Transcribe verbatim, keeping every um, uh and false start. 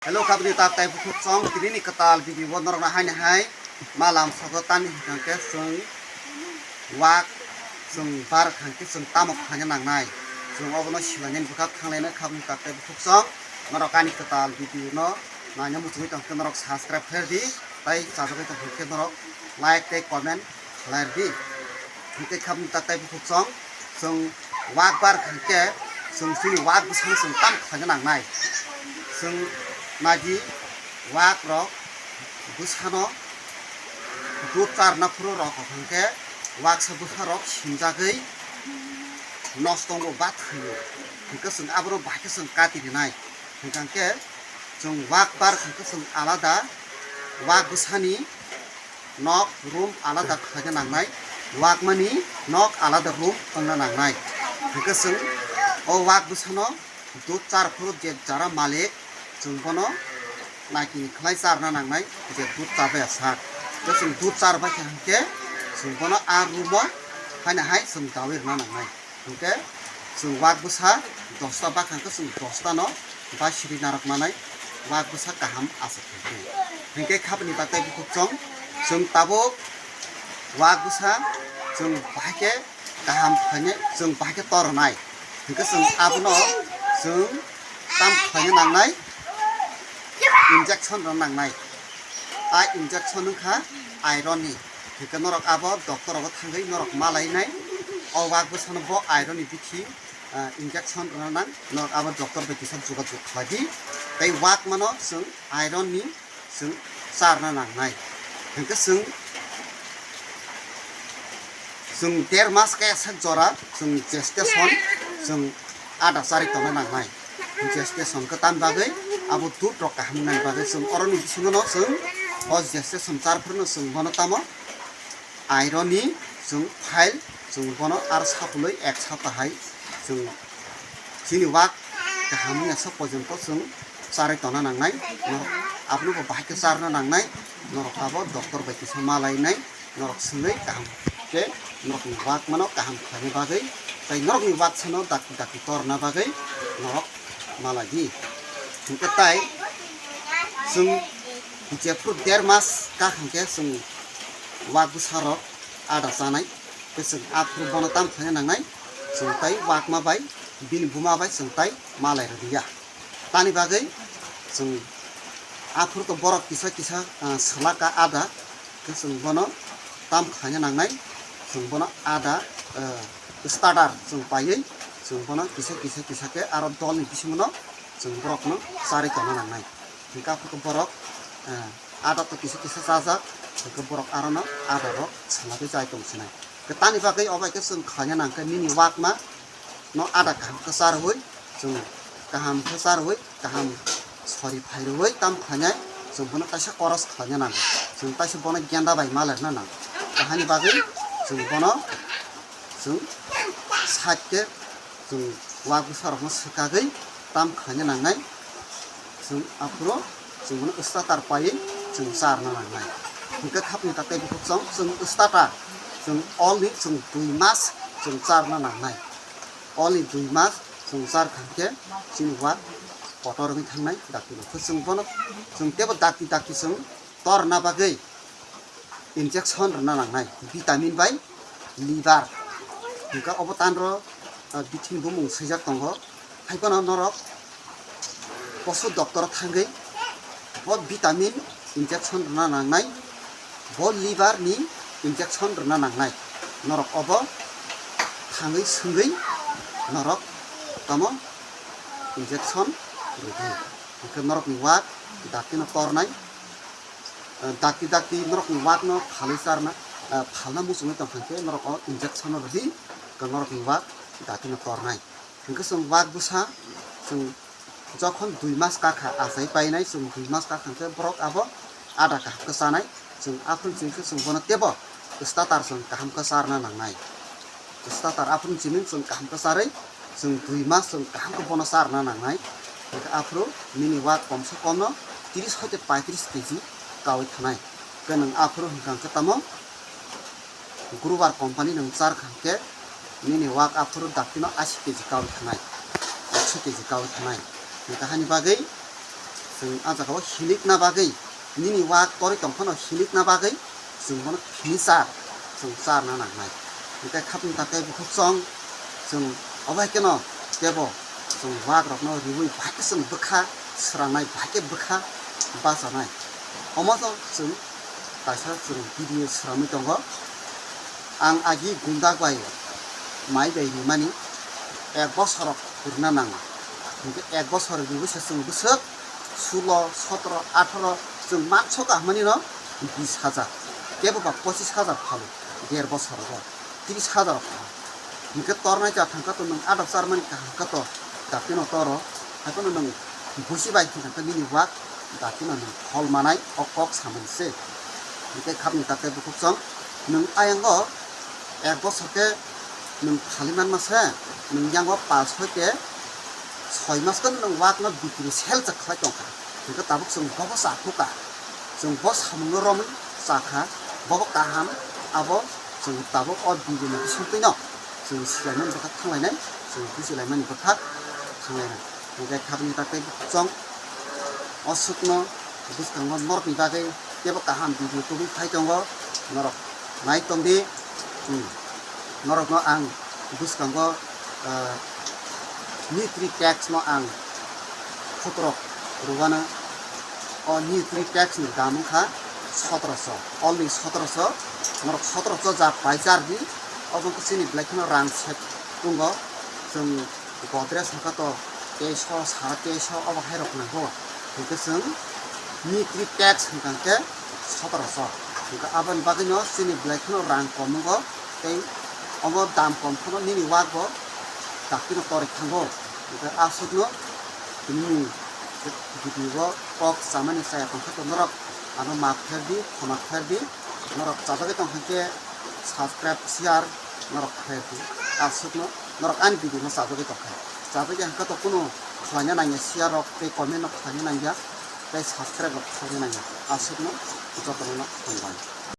Hello, kabni tak tai bukhuk chong, tini ni kwtal video o norok na haini hai malam sogo tani hwnkhe chwng wak chwng bar hwnkhe chwng tamo khaina nangnai, chwng obono silainani bwkha thanglaina kabni tak tai bukhuk chong, norok ani kwtal video no naina muchungwi tongkhe norok subscribe khairdi, tai chajagwi tongkhe norok like tei comment khlairdi. Hwnkhe khabni tak tai bukhuk chong, chwng wak bar hwnkhe chwng chini wak bwsano chwng tam khlaina nangnai. Chwng nadi wak rok bwsano dud charna phuru rok hwnkhe waksa bwsa rok simjagwi nosto wngo ba thwio. Hwnkhe chwng abono bahai khe chwng kati rinai. Hwnkhe chwng wak bar hwnkhe chwng alada wak bwsani nok room alada khlaina nangnai, wakmani nok alada room wngna nangnai. Hwnkhe chwng o wak bwsano dud char phuru je jara malik, chwng bono naikini khlai charna nangnai, je dud chabaya sak. Tei chwng dud char bai kha hwnkhe chwng bono a room o haino hai chwng dawi rwna nangnai. Hwnkhe chwng wak bwsa dosta bakha hwnkhe chwng dosta no ba siri narwk manai wak bwsa kaham aswk hwnkhe. Hwnkhe khabni bagwi bukhuk chong chwng tabuk wak bwsa chwng bahai khe kaham khlainai chwng bahai khe tornai. Hwnkhe chwng abono chwng tam khlaina nangnai, injection rwna nangnai. A injection wngkha iron ni. Hwnkhe norok abo doctor rogo thangwi norok malainai. O wak bwsano bo iron ni bithi, ah, injection rwna nang. Norok abo doctor bai kisa jogajog khlai di. Tei wak mano chwng iron ni chwng charna nangnai. Hwnkhe chwng, chwng der mas kaya sak jora chwng gestation chwng ada charwi tongna nangnai. Gestation khe tamni bagwi abo dud rok kaham wngnani bagwi chwng oroni bisingo no chwng o gestation char phuru no chwng bono tamo iron ni chwng file chwng bono ar sapului ek sapta hai chwng chini wak kaham wngya sak porjonto chwng charwi tongna nangnai. Norok abono bo bahai khe charna nangnai. Norok abo doctor bai kisa malainai. Norok swngwi kaham khe norokni wak mano kaham khlaina bagwi tei norokni wak sano dakti dakti torna bagwi norok malai di. Hwnkhe tai chwng jephru der mas kha hwnkhe chwng wak bwsarok ada chanai tei chwng aphuru bono tam khlaina nangnai, chwng tai wakma bai bini buma bai chwng tai malai rwliya. Tani bagwi chwng aphuru to borok kisa kisa, ah, swlaka ada, khe chwng bono tam khlaina nangnai, chwng bono ada, ah, starter chwng paiwi chwng bono kisa kisa kisa khe aro dolni bisingono chwng borokno charwi tongna nangnai. Hwnkhe aphuru to borok, ah, ada to kisa kisa chajak, hwnkhe borok arono ada rok swlagwi chai tong sinai. Khe tani bagwi obo hai khe chwng khlaina nangkhe nini wakma no ada kaham khe charwi, chwng kaham khe charwi, kaham sori phairwi tam khlainai, chwng bono kaisa koros khlaina nango. Chwng kaisa bono genda bai malerna nango. Kahani bagwi chwng bono chwng side khe chwng wak bwsarokno swkagwi tam khlaina nangnai. Chwng aphuru chwng bono starter paiwi chwng charna nangnai. Hwnkhe khapni takhai bukhuk chwng, chwng starter chwng only chwng dui mas chwng charna nangnai. Only dui mas chwng char kha khe chini wak kotor wngwi thangnai dakti rok. Chwng bono chwng teibo dakti dakti chwng torna bagwi injection rwna nangnai, vitamin bai liver. Hwnkhe obo tanro, ah, bithini bumung swijak tongo. Hai phano norok posu doctor o thangwi bo vitamin injection rwna nangnai, bo liver ni injection rwna nangnai. Norok obo thangwi swngwi norok tamo injection rwdi. Hwnkhe norokni wak dakti no tornai. Ah, dakti dakti norokni wak no phalwi charna, ah, phalna muchungwi tongkha khe norok o injection no rwdi, norokni wak dakti no tornai. Hwnkhe chwng wak bwsa chwng jokhon dui mas kakha achai painai, chwng dui mas kakha hwnkhe borok abo ada kaham khe chanai. Chwng aphuru chwng khe chwng bono teibo starter chwng kaham khe charna nangnai. Starter aphuru chini chwng kaham khe charwi chwng dui mas chwng kaham khe bono charna nangnai. Hwnkhe aphuru nini wak komse komno tris hoite paitris keji kawi thanai. Hwnkhe nwng aphuru hwnkha hwnkhe tamo Gruber company nwng char kha hwnkhe nini wak aphuru daktino ashi keji kawi thanai, ekso keji kawi thanai. Hwnkhe hani bagwi Chwng a jagao hilikna bagwi, nini wak torwi tong phano hilikna bagwi chwng bono finisher chwng charna nangnai. Hwnkhe khapni takhai bukhuk chwng, chwng obo hai kheno teibo chwng wak rokno riui bahai khe chwng bwkha srangnai, bahai khe bwkha bachanai. Omo chwng kaisa chwng video swnamwi tongo. Ang agi gundak bai mai bai rimani ek bosor rok purna nango. Hwnkhe ek bosor riui se chwng bwswk sulo, sotro, atharo chwng manso kaham manino bis hajar, kebo ba pochis hajar phalo der bosor rogo. Tris hajar rok kaham. Hwnkhe tornai cha thangkha to nwng adok charmani kaham kha to, dakti no toro. Haiphano nwng busi bai thangkha nini wak dakti no nwng phol manai o kok samani se. Hwnkhe khapni takhai bukhuk chwng, nwng ayango ek bosor khe nwng phali manma se, nwng yango pas hoi khe soi mas khe nwng wak no bikri sel chak khlai tongkha. Hwnkhe tabuk chwng bobo cha thukha. Chwng bo samungno romwi chakha, bobo kaham, abo chwng tabuk o video ni bisingtwino chwng silaimani bwkha thanglainai, chwng bujilaimani bwkha thanglainai. Hwnkhe khapni takhai chwng o swkno bwskango norokni bagwi teibo kaham video tubui phai tongo, norok nai tongdi. Hmm. Norokno ang bwskango, ah, Nutri Tax no ang photorok rwgano. O Nutri Tax ni dam wngkha sotroso, only sotroso. Norok sotroso ja pai chardi, obo wngkha chini belai kheno rang sek tongo. Chwng Godrej hwnkha to teiso, sara teiso obo hai rok nangkho. Hwnkhe chwng Nutri Tax hwnkha khe sotroso. Hwnkhe aboni bagwino chini belai kheno rang kom wngo. Tei omo dam kom phano nini wak bo dakti no torwi thango. Hwnkhe aswkno nini video o kok chamani chaya tongkha to norok ano maaf kher di, khoma kher di. Norok chajagwi tongkha khe subscribe, share norok khlai di. Aswkno norok ani video no chajagwi tongkha. Chajagwi hwnkha to kunu khlaina nangya, share rok tei comment no khlaina nangya, tei subscribe rok khlaina nangya. Aswkno jotono hambai.